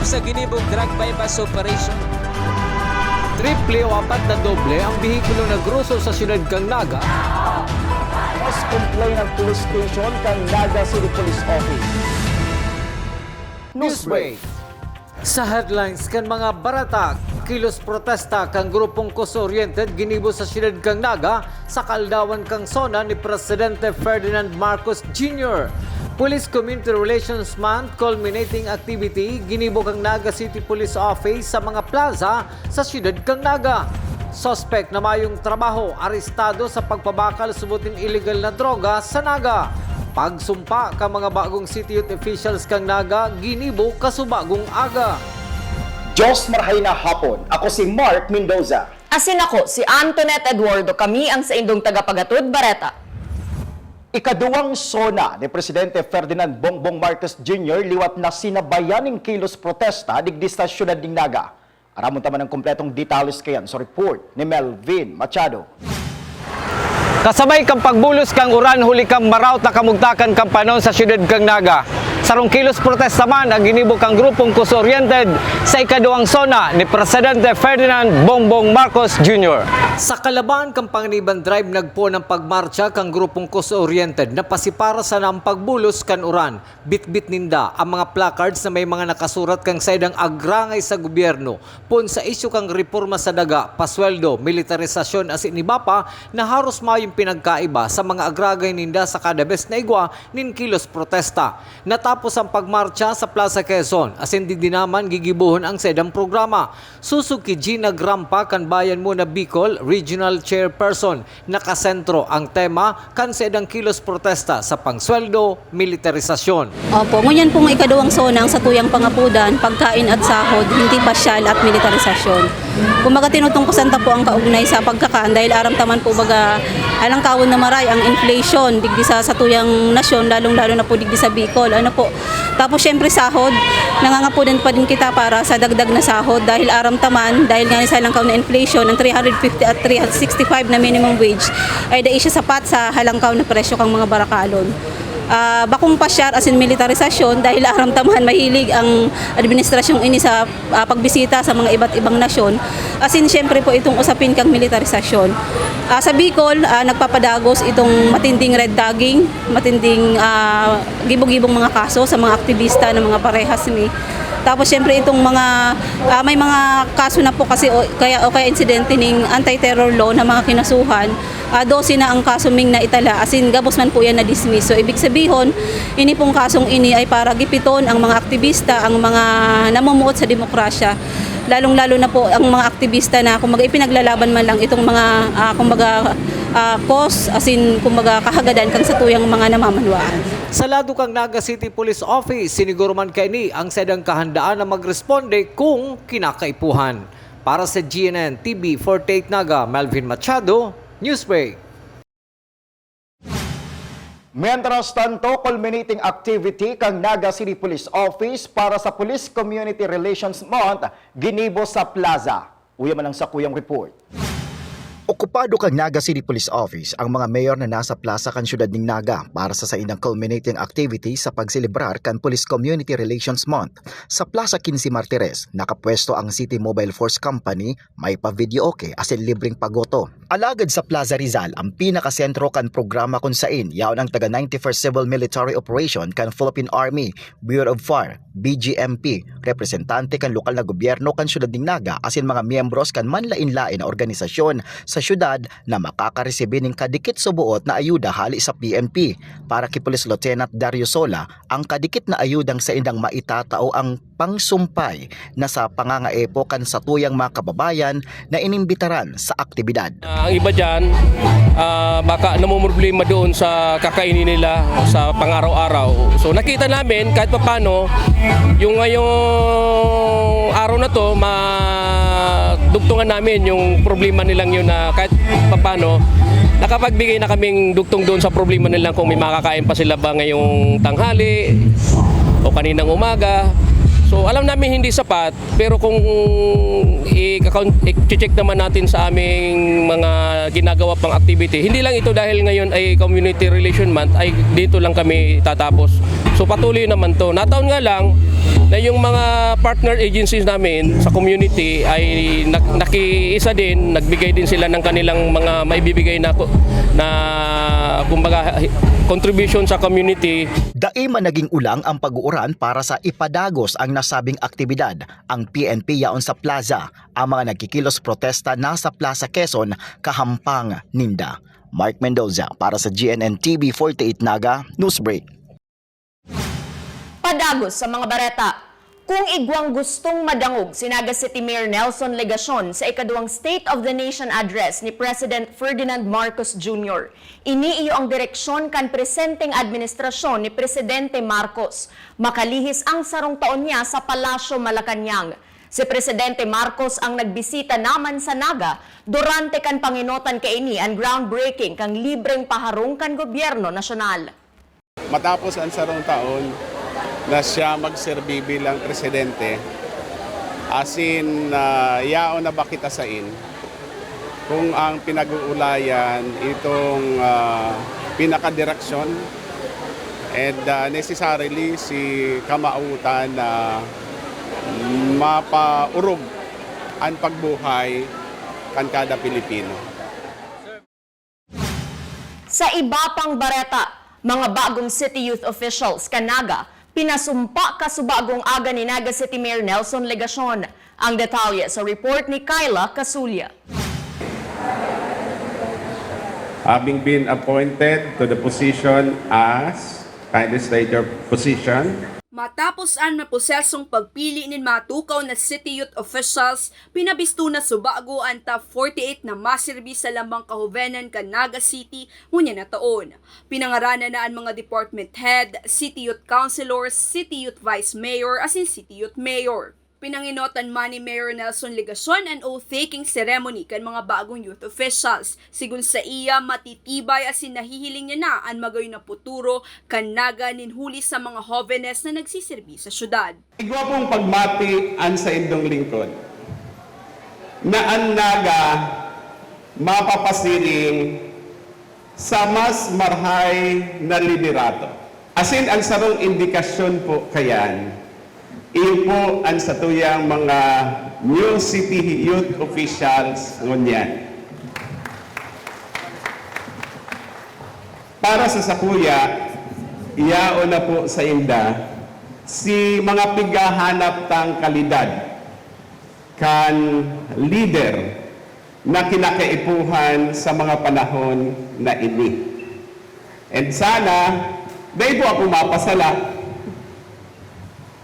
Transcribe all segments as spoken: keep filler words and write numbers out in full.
Sa ginibong drug buy-bust operation, triple o apat na doble ang behikulo na groso sa siyudad kan Naga. Mas complain ang police station kan Naga City Police Office. Newsbreak. Sa headlines kan mga barata, kilos protesta kan grupong Coso-oriented ginibo sa siyudad kan Naga, sa kaaldawan kan SONA ni Presidente Ferdinand Marcos Junior. Police Community Relations Month culminating activity ginibo kan Naga City Police Office sa mga plaza sa siyudad kan Naga. Suspek na mayong trabaho arestado sa pagpabakal subot nin iligal na droga sa Naga. Pagsumpa kan mga bagong city youth officials kan Naga ginibo kasubagong aga. Diyos marhay na hapon. Ako si Mark Mendoza. Asin ako, si Antoinette Eduardo, kami ang saindong tagapagatod bareta. Ikaduwang SONA ni Presidente Ferdinand Bongbong Marcos Junior liwat na sinabayan nin kilos protesta digdi sa siyudad nin Naga. Aramon ta man ang kompletong detalles kayan sa report ni Melvin Machado. Kasabay kan pagbulos kan uran huli kan maraot na kamugtakan kan panon sa siyudad kan Naga, sarong kilos protesta man ang ginibo kan grupong Coso-oriented sa ikaduwang SONA ni Presidente Ferdinand Bongbong Marcos Junior. Sa kalabahan kan Panganiban Drive, nagpoon ang pagmartsa kan grupong Coso-oriented na pasipara sana ang pagbulos kan uran. Bitbit ninda ang mga placards na may mga nakasurat kan saindang agrangay sa gobyerno poon sa isyu kan reporma sa daga, pasweldo, militarisasyon asin iba pa na haros mayong pinagkaiba sa mga agragay ninda sa kada bes na igwa nin kilos protesta. Natapos ang pagmartsa sa Plaza Quezon asin digdi naman gigibohon ang saindang programa. Sosog ki Gina Grampa kan Bayan Muna Bicol, Regional Chairperson, nakasentro ang tema kan saindang kilos protesta sa pangsweldo, militarisasyon. Opo, ngunyan pong ikaduwang SONA ang satuyang pangapudan, pagkain at sahod, hindi pasyal at militarisasyon. Kumbaga, tinutungkusan ta po ang kaugnay sa pagkakan dahil aram ta man po baga alangkawon na maray ang inflation digdi sa satuyang nasyon, lalong-lalo na po digdi sa Bicol. Ano po? Tapos, syempre, sahod. Nangangapudan pa din kita para sa dagdag na sahod dahil aram ta man, dahil nga sa alangkaw na inflation, ang three hundred fifty at three hundred sixty-five na minimum wage ay dai siya sapat sa halangkaw na presyo kang mga barakalon. Ah, bakong pasyal asin militarisasyon dahil aram ta man mahilig ang administrasyong ini sa, ah, pagbisita sa mga iba't ibang nasyon. Asin, syempre po, itong usapin kang militarisasyon. Ah, sa Bicol, ah, nagpapadagos itong matinding red tagging, matinding, ah, gibo-gibong mga kaso sa mga aktibista ng mga parehas ni. Tapos, syempre, itong mga, ah, may mga kaso na po kasi o kaya, o kaya insidente ning anti-terror law na mga kinasuhan. Ah, dose na ang kaso ming naitala, asin gabos man po yan na-dismiss. So, ibig sabihon, ini pong kasong ini ay para gipiton ang mga aktibista, ang mga namumuot sa demokrasya, lalong-lalo na po ang mga aktibista na, kumbaga, ipinaglalaban man lang itong mga, ah, kumbaga, ah, cause, asin, kumbaga, kahagadan kan satuyang mga namamanwaan. Sa lado kan Naga City Police Office, siniguro man kaini ang saindang kahandaan na magresponde kung kinakaipuhan. Para sa G N N T V forty-eight Naga, Melvin Machado, Newsbreak. Mientras tanto, culminating activity kan Naga City Police Office para sa Police Community Relations Month ginibo sa Plaza. Uya man ang sakuyang report. Okupado kan Naga City Police Office ang mga mayor na nasa plaza kan siyudad nin Naga para sa saindang culminating activity sa pagselebrar kan Police Community Relations Month. Sa Plaza Quince Martires, nakapwesto ang City Mobile Force Company, may pa-videoke asin libreng pagoto. Alagad sa Plaza Rizal ang pinakasentro kan programa kun sain yaon ang taga ninety-first Civil Military Operation kan Philippine Army, Bureau of Fire, B G M P, representante kan lokal na gobyerno kan siyudad nin Naga asin mga miyembros kan manlaen-laen na organisasyon sa siyudad na makakaresibi nin kadikit suboot na ayuda hale sa P N P. Para ki Police Lieutenant Dario Sola, ang kadikit na ayudang saindang maitatao ang pangsumpay na sa pangangaepo kan satuyang mga kababayan na inimbitaran sa aktibidad. Ah, ang iba diyan, ah, baka namomroblema doon sa kakainin nila sa pang-araw-araw. So, nakita namin kahit papano, yung ngayong araw na 'to, madugtungan namin yung problema nilang yun na kahit papano, nakapagbigay na kaming dugtong doon sa problema nila kung may makakain pa sila ba ngayong tanghali o kaninang umaga. So, alam namin hindi sapat, pero kung i-count, i-check naman natin sa aming mga ginagawa pang activity, hindi lang ito dahil ngayon ay Community Relation Month, ay dito lang kami tatapos. So, patuloy naman 'to. Nataon nga lang, Na yung mga partner agencies namin sa community ay nag-, nakiisa din, nagbigay din sila ng kanilang mga maibibigay na ku-, na, kumbaga, contribution sa community. Dai man naging ulang ang pag-uuran para sa ipadagos ang nasabing aktibidad. Ang P N P yaon sa plaza, ang mga nagkikilos protesta nasa Plaza Quezon, kahampang ninda. Mark Mendoza para sa G N N T V forty-eight Naga, Newsbreak. Padagos sa mga bareta. Kung igwang gustong madangog si Naga City Mayor Nelson Legacion sa ikaduwang State of the Nation Address ni President Ferdinand Marcos Junior, ini iyo ang direksyon kan presenteng administrasyon ni Presidente Marcos. Makalihis ang sarong taon niya sa Palasyo Malacañang. Si Presidente Marcos ang nagbisita naman sa Naga durante kan pangenotan kaini an groundbreaking kan libreng paharong kan gobyerno nasyonal. Matapos an sarong taon na siya magserbi bilang presidente, asin, ah, yaon na ba kita sain? Kung ang pinag-uulayan itong, ah, pinakadireksyon and, ah, necessarily si kamautan na mapaurog an pagbuhay kan kada Pilipino. Sa iba pang bareta, mga bagong City Youth Officials kan Naga, pinasumpa kasubagong aga ni Naga City Mayor Nelson Legacion. Ang detalye sa report ni Kyla Casulia. Having been appointed to the position as, kindly state your position. Matapos an maprosesong pagpili nin matukaw na City Youth Officials, pinabisto na subago an top forty-eight na maserbi sa lambang kahobenan kan Naga City ngunyan na taon. Pinangaranan na an mga department head, City Youth Councilors, City Youth Vice Mayor, asin City Youth Mayor. Pinangenotan man ni Mayor Nelson Legacion an oath-taking ceremony kan mga bagong youth officials. Sigon saiya, matitibay asin nahihiling niya na an magayon na puturo kan Naga nin huli sa mga hovenes na nagsiserbi sa syudad. Igwa pong pagmati an saindong lingkod, na an Naga mapapasiring sa mas marahay na liderato. Asin ang sarong indikasyon po kayan, iyo po an satuyang mga new city youth officials ngunyan. Para sa sakuya, yaon na po sainda si mga pighahanap tang kalidad kan lider na kinakaipuhan sa mga panahon na ini. And sana, dai po ako mapasala.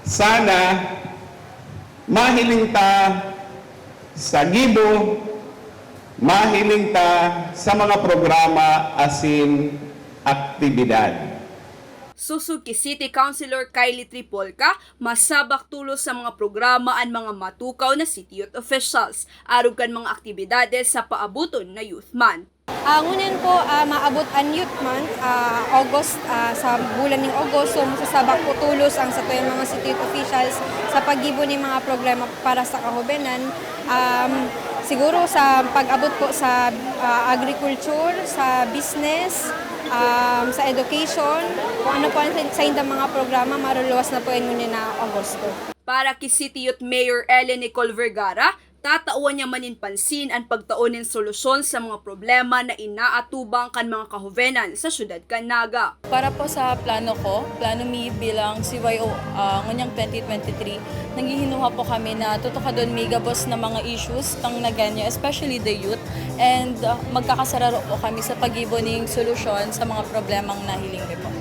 Sana, mahiling ta sa gibo, mahiling ta sa mga programa asin aktibidad. Sosog ki City Councilor Kylie Tripolca, masabak tolos sa mga programa an mga matukaw na City Youth Officials, arog kan mga aktibidades sa paaboton na Youth Month. Ah, ngunyan po, ah, maabot an Youth Month, ah, August, ah, sa bulan ning August. So, masasabak po tolos ang satuyang mga City Youth Officials sa paggibo nin mga programa para sa kahobenan. Um, siguro sa pag-abot po sa, ah, agriculture, sa business, um, sa education, kung ano po ang sa, saindang mga programa, maruluwas na po yan ngunyan na Agosto. Para ki City Youth Mayor Ellen Nicole Vergara, tatawan niya man nin pansin an pagtao nin solusyon sa mga problema na inaatubang kan mga kahobenan sa syudad kan Naga. Para po sa plano ko, plano mi bilang C Y O, ah, ngonyang twenty twenty-three, naghihinuha po kami na tutukadon mi gabos na mga issues tang Nagueño, especially the youth, and, ah, magkakasararo po kami sa paggibo ning solusyon sa mga problemang nahiling mi po.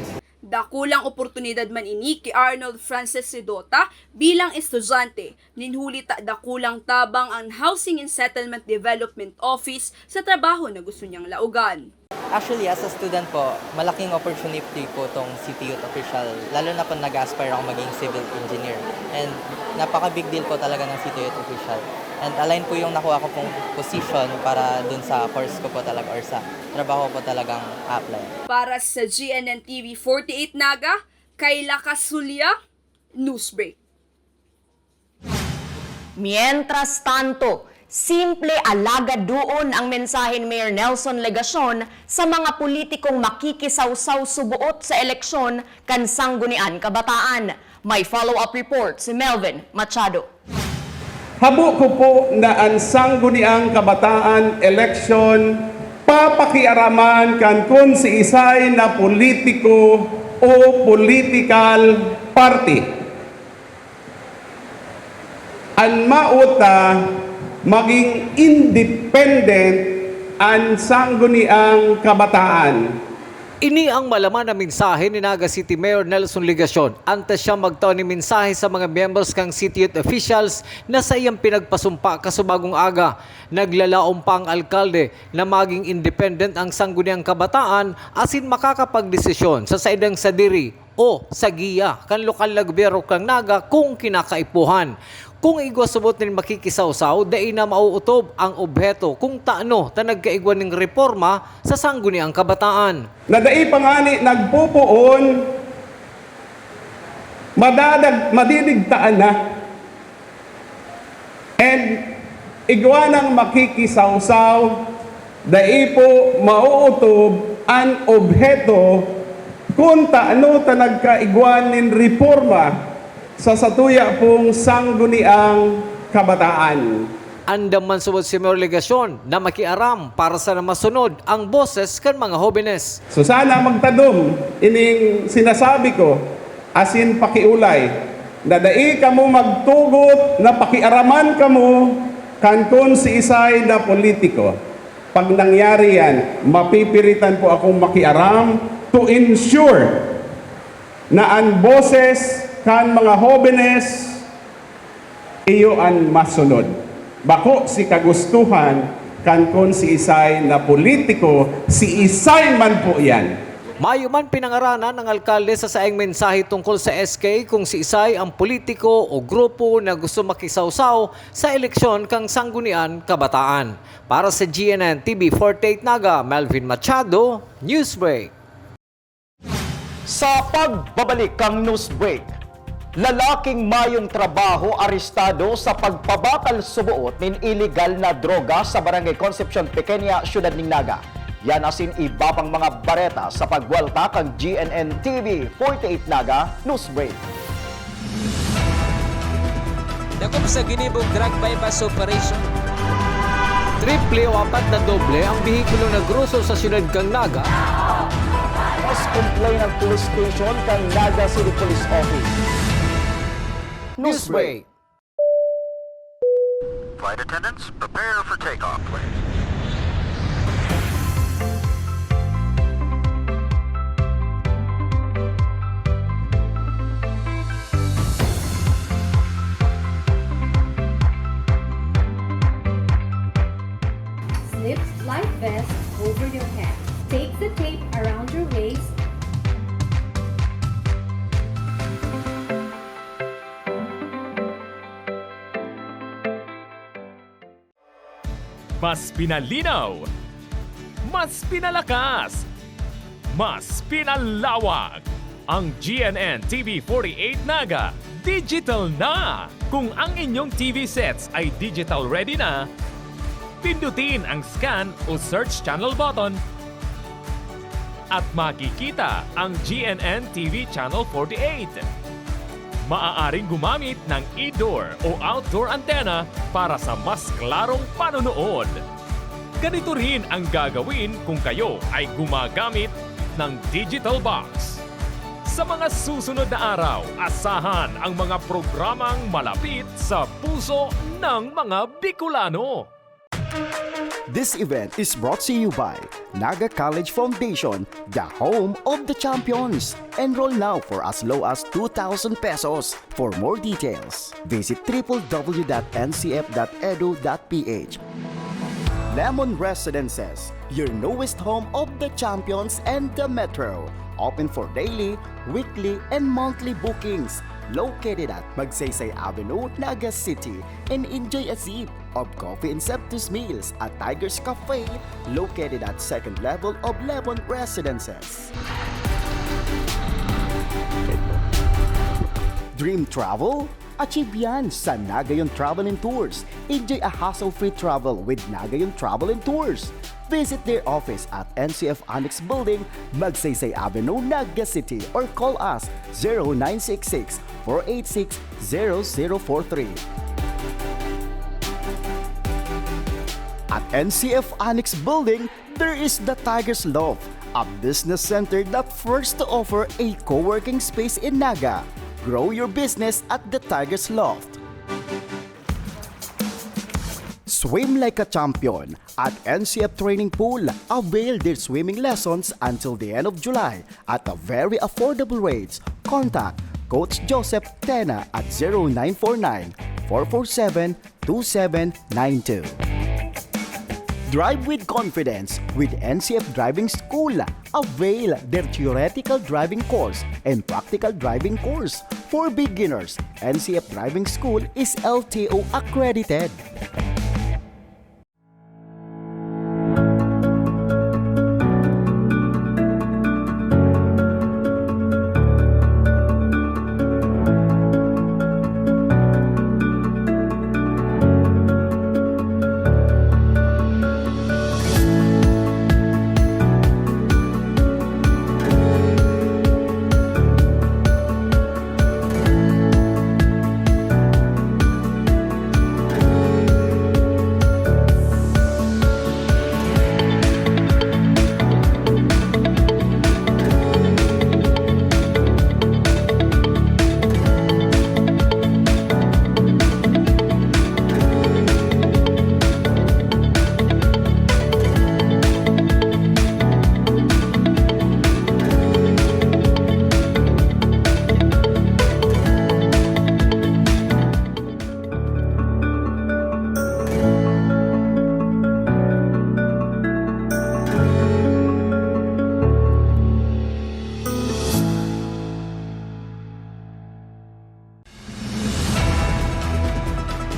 Dakulang oportunidad man ini ki Arnold Francis Ridota bilang estudyante, nin huli ta dakulang tabang an Housing and Settlement Development Office sa trabaho na gusto niyang laogan. Actually, as a student po, malaking opportunity po tong City Youth Official, lalo na kung nag-aspire ako maging civil engineer. And napaka-big deal po talaga ng City Youth Official. And align po yung nakuha ko pong position para dun sa course ko po talaga or sa trabaho ko talagang apply. Para sa G N N T V forty-eight Naga, Kyla Casulia, Newsbreak. Mientras tanto, Simple alagad doon ang mensahe ni Mayor Nelson Legacion sa mga politikong makikisawsaw suboot sa eleksyon kan Sangguniang Kabataan. May follow-up report si Melvin Machado. Habo ko po na ang Sangguniang Kabataan eleksyon papakiaraman kan kun siisay na politiko o political party. An mao ta, maging independent an Sangguniang Kabataan. Ini ang malaman na mensahe ni Naga City Mayor Nelson Legacion antes siya magtao nin mensahe sa mga miyembros kan city youth officials na saiyang pinagpasumpa kasubagong aga. Naglalaom pa ang alkalde na maging independent ang Sangguniang Kabataan asin makakapagdesisyon sa saindang sadiri o sa giya kan lokal na gobyerno kan Naga kung kinakaipuhan. Kung igwa subot nin makikisawsaw, dai na mauotob ang obheto kung tano ta nagkaigwa nin reporma sa Sangguniang Kabataan. Na dai pa ngani nagpopoon, madadag-, madidigtaan na. And igwa nang makikisawsaw, dai po mauotob an obheto kun tano ta nagkaigwa nin reporma sa satuya pong Sangguniang Kabataan. Andam man subot si Mayor Legacion na makiaram para sana masunod ang boses kan mga hobenes. So sana magtadom ining sinasabi ko asin pakiolay na dai kamo magtugot na pakiaraman kamo kan kun siisay na politiko. Pag nangyari yan, mapipiritan po akong makiaram to ensure na an boses kan mga hobenes iyo an masunod. Bako si kagustuhan kan kun siisay na politiko, siisay man po iyan. Mayo man pinangaranan ang alkalde sa saiyang mensahe tungkol sa S K kung siisay ang politiko o grupo na gusto makisawsaw sa eleksyon kan Sangguniang Kabataan. Para sa G N N T V forty-eight Naga, Melvin Machado, Newsbreak. Sa pagbabalik kan Newsbreak, lalaking mayong trabaho arestado sa pagpabakal suboot nin iligal na droga sa Barangay Concepcion Pequeña, Siyudad nin Naga. Yan asin iba pang mga bareta sa pagbuwelta kan G N N T V forty-eight Naga Newsbreak. Dakop sa ginibong drug buy-bust operation. Triple o apat na doble ang behikulo na groso sa siyudad kan Naga. Mas complain ang police station kan Naga City Police Office. Newsbreak. Flight attendants, prepare for takeoff, please. Slip life vest over your head. Take the tape around your waist. Mas pinalinaw, mas pinalakas, mas pinalawak. Ang G N N T V forty-eight Naga digital na! Kung ang inyong T V sets ay digital ready na, pindutin ang scan o search channel button at makikita ang G N N T V Channel forty-eight. Maaaring gumamit ng indoor o outdoor antenna para sa mas klarong panonood. Ganito rin ang gagawin kung kayo ay gumagamit ng digital box. Sa mga susunod na araw, asahan ang mga programang malapit sa puso ng mga Bicolano. This event is brought to you by Naga College Foundation, the home of the champions. Enroll now for as low as two thousand pesos. For more details, visit triple W dot N C F dot edu dot P H. Lemon Residences, your newest home of the champions and the metro. Open for daily, weekly, and monthly bookings. Located at Magsaysay Avenue, Naga City, and enjoy a sip of coffee and sumptuous meals at Tiger's Cafe, located at second level of Lemon Residences. Dream travel? Achieve yan sa Nagayon Travel and Tours. Enjoy a hassle-free travel with Nagayon Travel and Tours. Visit their office at N C F Annex Building, Magsaysay Avenue, Naga City, or call us zero nine six six, four eight six, zero zero four three. At N C F Annex Building, there is the Tiger's Loft, a business center that first to offer a co-working space in Naga. Grow your business at the Tiger's Loft. Swim like a champion at N C F Training Pool. Avail their swimming lessons until the end of July at a very affordable rates. Contact Coach Joseph Tena at zero nine four nine, four four seven, two seven nine two. Drive with confidence with N C F Driving School. Avail their theoretical driving course and practical driving course. For beginners, N C F Driving School is L T O accredited.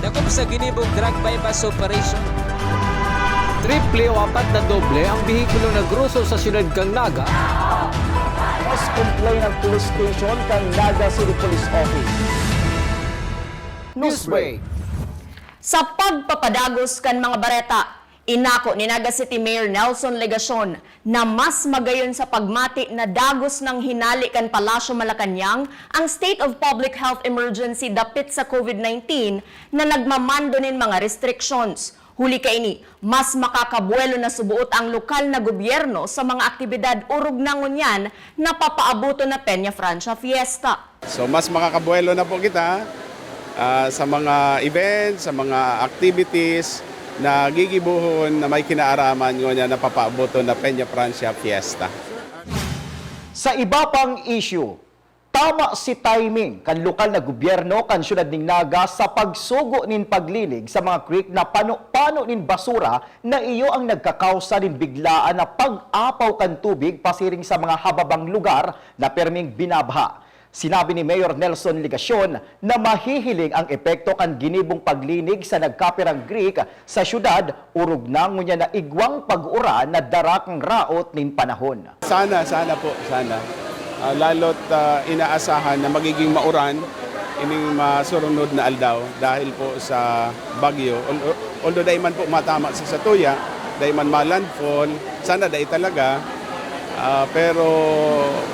Dakop sa ginibong drug buy-bust operation. Triple o apat na doble ang behikulo na groso sa siyudad kan Naga. Mas complain ang police station kan Naga City Police Office. Newsbreak. Sa pagpapadagos kan mga bareta, inako ni Naga City Mayor Nelson Legacion na mas magayon sa pagmati na dagos nang hinali kan Palasyo Malacañang ang State of Public Health Emergency dapit sa COVID nineteen na nagmamando nin mga restrictions. Huli kaini, mas makakabuwelo na suboot ang lokal na gobyerno sa mga aktibidad orog na ngunyan na papaaboton na Peña Francia Fiesta. So, mas makakabuelo na po kita, ah, sa mga events, sa mga activities na gigibohon na may kinaaraman ngunyan na papaaboton na Peña Francia Fiesta. Sa iba pang issue, tama si timing kan lokal na gobyerno kan siyudad nin Naga sa pagsugo nin paglinig sa mga creek na pano-pano nin basura na iyo ang nagkakausa nin biglaan na pag-apaw kan tubig pasiring sa mga hababang lugar na perming binabaha. Sinabi ni Mayor Nelson Legacion na mahihiling ang epekto kan ginibong paglinig sa nagkapirang creek sa siyudad, orog na ngunyan na igwang pag-uran na dara kan raot nin panahon. Sana, sana po, sana. Ah, lalo't, ah, inaasahan na magiging mauran ining masurunod na aldaw dahil po sa bagyo. Al-, although dai man po matama sa satuya, dai man ma-landfall, sana dai talaga. Ah, pero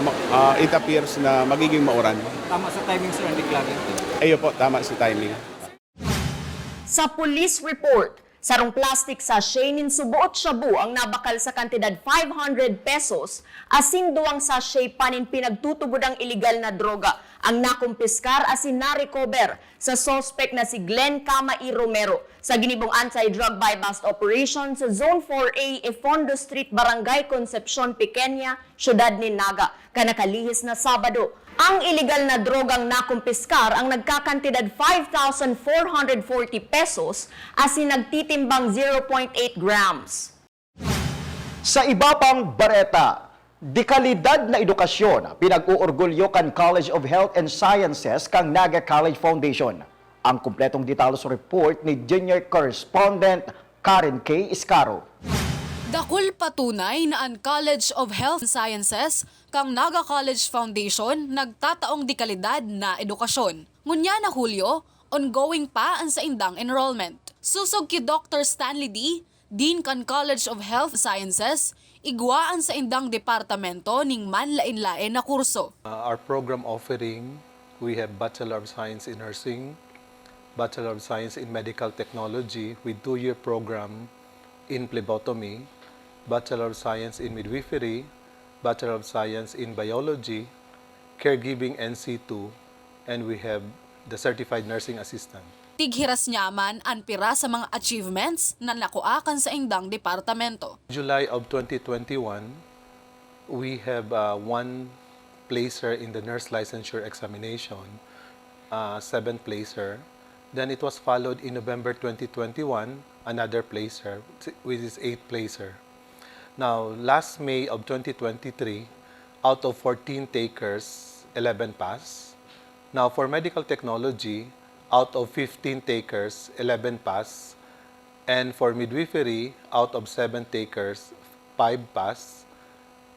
ma-, ah, it appears na magiging mauran. Tama sa timing, sir, ang declarant? Iyo po, tama sa timing. Sa police report, sarong plastic sachet nin suboot shabu ang nabakal sa kantidad five hundred pesos asin duwang sachet pa nin pinagtutubodang iligal na droga ang nakumpiskar asin na-recover sa suspek na si Glenn Kamai Romero sa ginibong anti-drug buy-bust operation sa Zone four A, Ifondo Street, Barangay Concepcion Pequeña, Siyudad nin Naga, kan nakalihis na Sabado. Ang iligal na drogang nakumpiskar ang nagkakantidad five thousand four hundred forty pesos asin nagtitimbang zero point eight grams. Sa iba pang bareta, dekalidad na edukasyon, pinag-oorgulyo kan College of Health and Sciences kan Naga College Foundation. Ang kumpletong detalyes report ni junior correspondent Karen K. Iscaro. Dakul patunay na an College of Health Sciences kan Naga College Foundation nagtataong dekalidad na edukasyon. Ngunyan na Hulyo, ongoing pa an saindang enrollment. Sosog ki Doktor Stanley Dee, Dean kan College of Health Sciences, igwa an saindang departamento nin manlaen-laen na kurso. Uh, our program offering, we have Bachelor of Science in Nursing, Bachelor of Science in Medical Technology with two-year program in phlebotomy, Bachelor of Science in Midwifery, Bachelor of Science in Biology, Caregiving N C two, and we have the Certified Nursing Assistant. Tighiras niya man an pira sa mga achievements na nakua kan saindang departamento. July of twenty twenty-one, we have uh, one placer in the nurse licensure examination, uh, seventh placer. Then it was followed in November twenty twenty-one, another placer, which is eighth placer. Now, last May of twenty twenty-three, out of fourteen takers, eleven pass. Now, for medical technology, out of fifteen takers, eleven pass. And for midwifery, out of seven takers, five pass.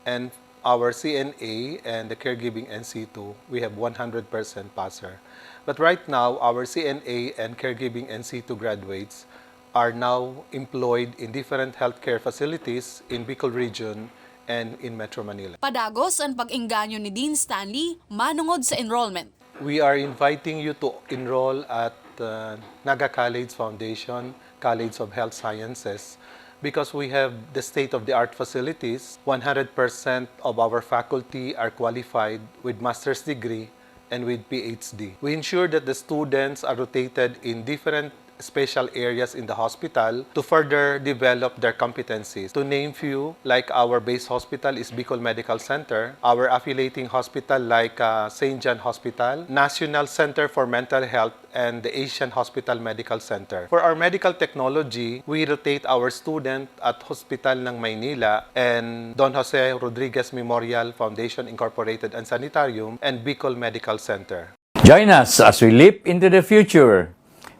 And our C N A and the caregiving N C two, we have one hundred percent passer. But right now, our C N A and caregiving N C two graduates are now employed in different healthcare facilities in Bicol Region and in Metro Manila. Padagos an pag-engganyo ni Dean Stanley manongod sa enrollment. We are inviting you to enroll at uh, Naga College Foundation, College of Health Sciences, because we have the state-of-the-art facilities. One hundred percent of our faculty are qualified with master's degree and with P H D. We ensure that the students are rotated in different special areas in the hospital to further develop their competencies. To name few, like our base hospital is Bicol Medical Center, our affiliating hospital like uh, Saint John Hospital, National Center for Mental Health, and the Asian Hospital Medical Center. For our medical technology, we rotate our student at Hospital ng Maynila and Don Jose Rodriguez Memorial Foundation Incorporated and Sanitarium and Bicol Medical Center. Join us as we leap into the future.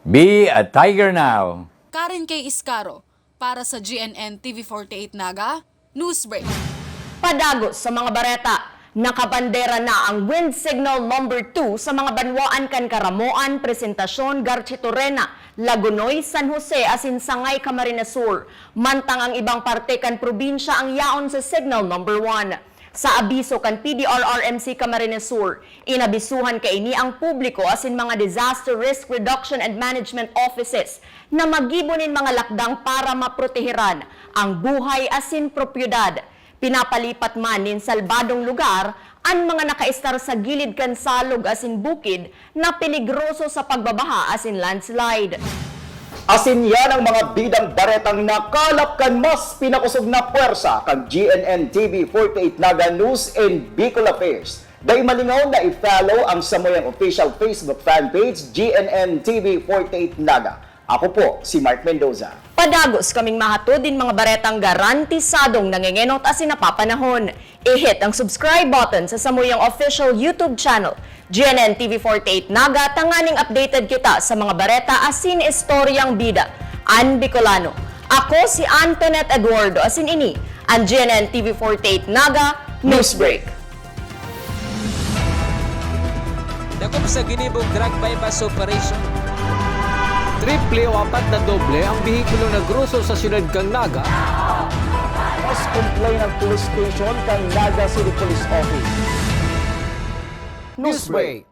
Be a Tiger now! Karen K. Iscaro, para sa G N N T V forty-eight Naga, Newsbreak. Padagos sa mga bareta, nakabandera na ang Wind Signal Number two sa mga banwaan kan Caramoan, Presentacion, Garchitorena, Lagonoy, San Jose asin Sangay, Camarines Sur, mantang ang ibang parte kan probinsya ang yaon sa Signal Number one. Sa abiso kan P D R R M C Camarines Sur, inabisuhan kaini ang publiko asin mga Disaster Risk Reduction and Management Offices na maggibo nin mga lakdang para maproteheran ang buhay asin propiedad. Pinapalipat man nin salbadong lugar an mga nakaestar sa gilid kan salog asin bukid na peligroso sa pagbabaha asin landslide. Asin yan ang mga bidang baretang nakalap kan mas pinakosog na pwersa kan G N N T V forty-eight Naga News and Bicol Affairs. Dai malingaw na i-follow ang samuyang official Facebook fan page, G N N T V forty-eight Naga. Ako po si Mark Mendoza. Padagos kaming mahatod nin mga baretang garantisadong nangengenot asin napapanahon. I-hit ang subscribe button sa samuyang official YouTube channel, G N N T V forty-eight Naga, tanganing updated kita sa mga bareta asin istoryang bida an Bicolano. Ako si Antoinette Eduardo asin ini an G N N T V forty-eight Naga Newsbreak. Dakop sa ginibong drug buy-bust operation. Triple o apat na doble ang behikulo na groso sa siyudad kan Naga. Mas complain ang police station kan Naga City Police Office. Newsbreak.